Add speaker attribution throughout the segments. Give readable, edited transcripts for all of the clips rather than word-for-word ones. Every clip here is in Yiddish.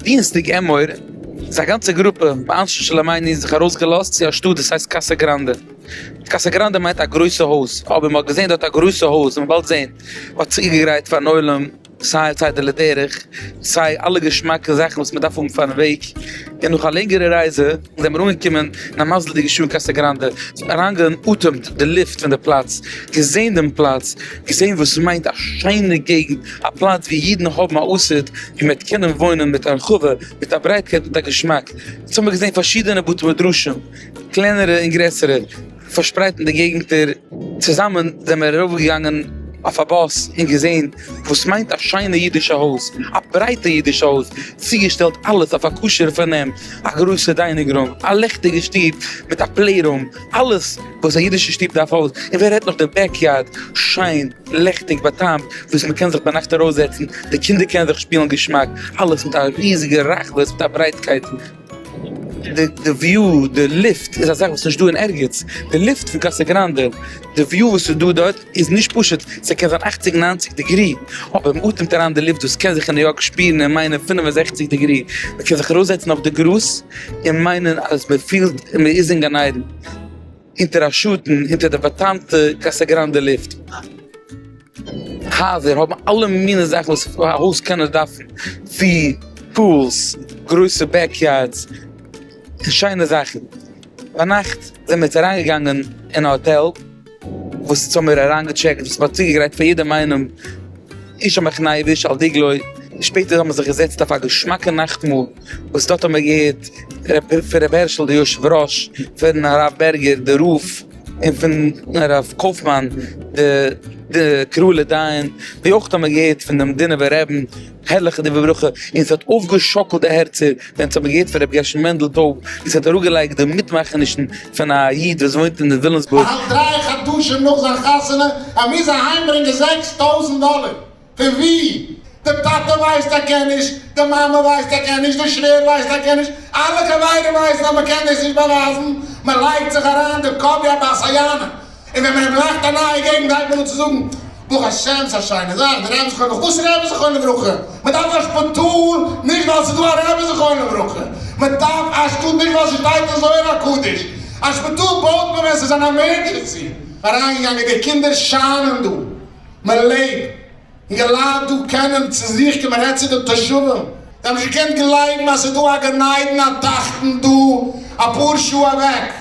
Speaker 1: דינסטאג אמור איז א גאנצע גרופע מאנשי שלומינו זיך ארויסגעלאזט צו א שטאט וואס הייסט קאסא גראנדע. קאסא גראנדע מיינט א גרויסע הויז, אבער מען האט געזען דארט א גרויסע הויז, מען וועט באלד זען, מען האט צוגעגרייט פארן עולם סיי צידה לדרך, סיי אלע געשמאקע זאכן וואס מען דארף האבן פארן וועג, און נאך א לענגערע רייזע זענען מיר אנגעקומען אין א מזל'דיגע שעה אין קאסא גראנדע, אריינגעאטעמט די לופט פון די פלאץ, געזען דעם פלאץ, געזען וואס מיינט א שיינע געגנט, א פלאץ ווי אידן האבן א עתיד, ווי מען וועט קענען וואוינען מיט הרחבה, מיט א ברייטקייט, מיט א געשמאק. אונז האבן מיר געזען פארשידענע בתי מדרשים, קלענערע און גרעסערע, פארשפרייט אין די געגנטער. צוזאמען זענען מיר ארויפגעגאנגען אויף א באס און געזען וואס מיינט א שיינע אידישע הויז, א ברייטע אידישע הויז, צוגעשטעלט אלעס אויף א כשר'ע פארנעם, א גרויסע dining room, א לעכטיגע שטוב מיט א play room, אלעס וואס א אידישע שטוב דארף האבן, און ווער רעדט נאך די backyard, שיין, לעכטיג, באטעמט, וואס מען קען זיך ביינאכט ארויסזעצן, די קינדער קענען זיך שפילן געשמאק, אלעס מיט א ריזיגע רחבות, מיט א ברייטקייט. די view, די לופט איז א זאך וואס איז נישט דא אין ערגעץ, די לופט פון קאסא גראנדע, די view וואס איז דא דארט איז נישט פשוט, ס'קען זיין אכציג ניינציג degree, אבער מ'אטעמט אריין די לופט וואס קען זיך אין ניו יארק שפירן און מיינען 65 degree, מ'קען זיך ארויסזעצן אויף די גראז און מיינען אז מ'פילט מ'איז אין גן עדן, אונטער א שאטן, אונטער די באטעמטע קאסא גראנדע לופט. הייזער האבן אלע מיני זאכן וואס א הויז קען נאר דארפן, ווי pools, גרויסע backyards, און שיינע זאכן. ביינאכט זענען מיר יעצט אריינגעגאנגען אין א האטעל, וואס אונז האבן מיר אריינגעטשעקט, וואס מ'האט צוגעגרייט פאר יעדעם איינעם, איש על מחנהו ואיש על דגלו, שפעטער האבן מיר זיך געזעצט אויף א געשמאקע נאכטמאל, וואס דארט האבן מיר געהערט פון ר' הערשל די יושב ראש, פון הרב בערגער די רב, און פון הרב קויפמאן די די קראלער דיין, ווי אויך האבן מיר געהערט פון דעם דינובער רעבן הערליכע דברי ברכה, און ס'האט אויפגעשאקלט די הערצער ווען ס'האט מען געהערט פון רבי גרשון מענדל טויב, ווי ס'האט אראפגעלייגט די מיטמאכענישן פון א איד וואס וואוינט אין וויליאמסבורג.
Speaker 2: ער האלט דריי חדשים נאך זיין חתונה, ער מוז אהיימברענגען 6000 דאלער. פון ווי? די טאטע ווייסט ער קען נישט, די מאמע ווייסט ער קען נישט, די שווער ווייסט ער קען נישט, אלע חברים ווייסן אז מען קען דאס נישט באווייזן, מען לייגט זיך אריין די קאפ ווי א בת היענה, און ווען מען מאכט א נייע געגנט הייבט מען אן צו זאגן, ברוך השם ס'איז א שיינע זאך, די רבי זכרונו לברכה, וואס רבי זכרונו לברכה? מען דארף א שפיטאל נישט ווייל ס'איז דא א רבי זכרונו לברכה, מען דארף א שטאט נישט ווייל ס'שטייט אין זוהר הקדוש, א שפיטאל בויט מען ווען ס'איז אן emergency. אריינגעגאנגען, די קינדער שיינען דא. מען לעבט, אינגעלייט דא קענען צו זיך קומען רעדט צו די תושבים, זיי האבן נישט געקענט גלייבן אז ס'איז דא א גן עדן התחתון דא אפאר שעה אוועק.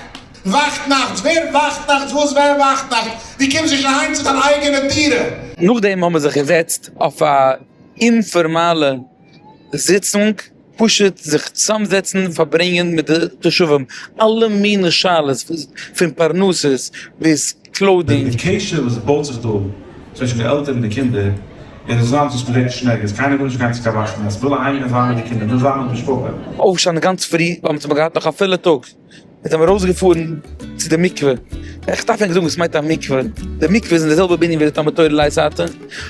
Speaker 2: וואכט נאכטס? ווער וואכט נאכטס? וואס ווער וואכט נאכטס? דו קומסט נישט אהיים צו דיין אייגענע דירה.
Speaker 1: נאכדעם האבן מיר זיך געזעצט אויף א אינפארמאלע זיצונג, פשוט זיך צוזאמזעצן פארברענגען מיט די תושבים אלע מיני שאלות פון פרנסות ביז clothing.
Speaker 3: די קשר וואס בויט זיך דא צווישן די עלטערן און די קינדער איז אזאנס וואס מ'זעט נישט אין ערגעץ, קיינער וויל נישט גיין צו קיין וואכנאכט, מ'וויל אהיים גיין זיין מיט די קינדער, מ'וויל זיין מיט משפחה.
Speaker 1: אויפשטיין גאנץ פרי ווייל מ'האט געהאט נאך א פולע טאג. מיר זענען ארויסגעפארן צו די מקווה, איך דארף ענק זאגן וואס מיינט א מקווה, די מקווה איז אין די זעלבע בנין ווי די תלמוד תורה לעת עתה,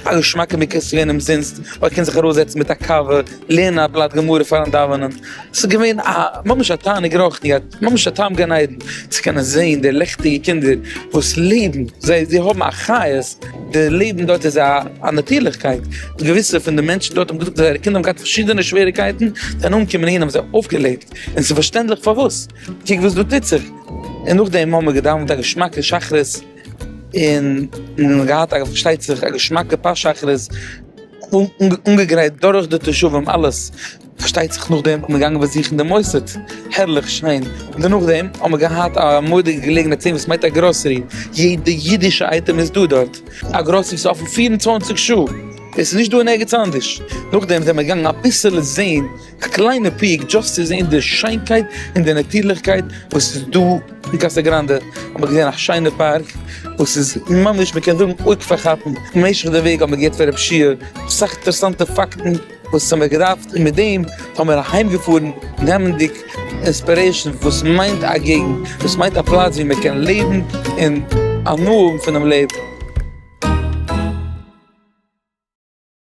Speaker 1: א געשמאקע מקווה ס'איז געווען אומזינסט, מען קען זיך ארויסזעצן מיט א קאווע, לערנען א בלאט גמרא פארן דאווענען, ס'איז געווען א ממש א תענוג רוחני, ממש א טעם גן עדן, צו קענען זען די לעכטיגע קינדער וואס לעבן, זיי זיי האבן א חיות, די לעבן דארט איז א נאטירליכקייט, געוויסע פון די מענטשן דארט האבן געזאגט אז זייערע קינדער האבן געהאט פארשידענע שוועריקייטן, זיי זענען אנגעקומען אהין האבן זיי אויפגעלעבט. און ס'איז פארשטענדליך פארוואס, קוק וואס דא טוט זיך. און נאכדעם האבן מיר געדאווענט א געשמאקע שחרית, און געהאט א פארשטייט זיך א געשמאקע פת שחרית, אנגעגרייט דורך די תושבים אלעס, פארשטייט זיך נאכדעם איז מען געגאנגען באזוכן די מוסד, הערליך שיין, און דערנאכדעם האבן מיר געהאט א מורא'דיגע געלעגנהייט צו זען וואס מיינט א גראסערי, יעדע אידישע אייטעם איז דא דארט, א גראסערי איז אפן 24 שעה, עס איז נישט דא אין ערגעץ אנדערש, נאכדעם זענען מיר געגאנגען אביסעלע זען א קליינע peek just צו זען די שיינקייט און די נאטירליכקייט וואס איז דא אין קאסא גראנדע, האב איך געזען א שיינע פארק וואס איז ממש מען קען זאגן אויג פארכאפנד, במשך די וועג האבן מיר געהערט פון רב שיע אסאך אינטערעסאנטע פאקטן וואס האבן מיר געדארפט און מיט דעם האבן מיר אהיימגעפארן נעמענדיג inspiration וואס מיינט א געגנט, וואס מיינט א פלאץ ווי מען קען לעבן און הנאה האבן פונעם לעבן.